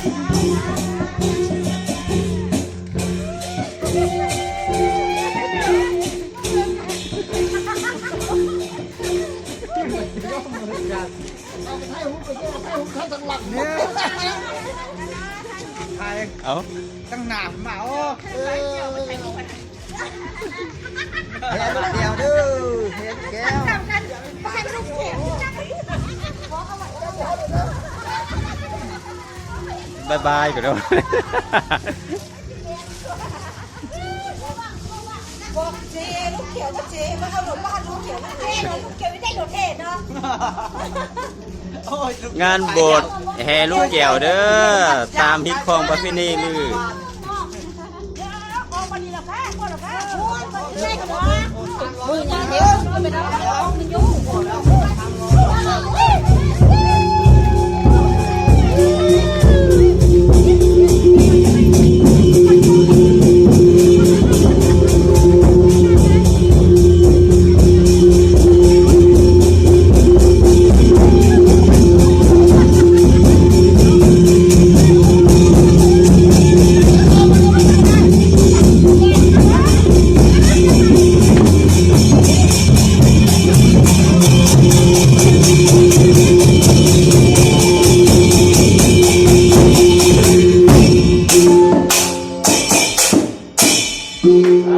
ເອົາ ຕັ້ງໜ້າມາ ໂອ້ ແຮລູກແກ້ວເດີ ແຮລູກແກ້ວ ບາຍບາຍກ່ອນເດີ. ບອກເຈ ລູກຂຽວ ເຈ ມາເອົາລົດ ມາເອົາລູກຂຽວ ລູກຂຽວໄດ້ລົດແທ້ເນາະ. ໂອ້ຍ ງານໂບດແຫ່ລູກແກ້ວເດີ ຕາມຮີດຄອງປະເພນີລື.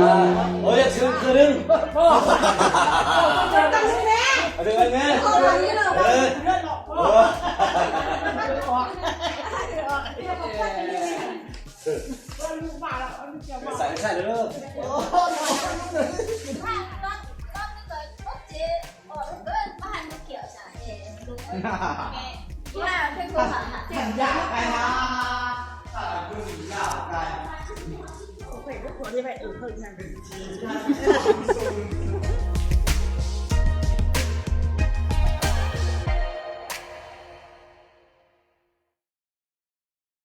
ອ່າ ໂອ້ຍ ຢາກຊື້ຄືນໜຶ່ງ ເອົາເດີແມ່ ເອີ ໃສ່ ໃສ່ເດີ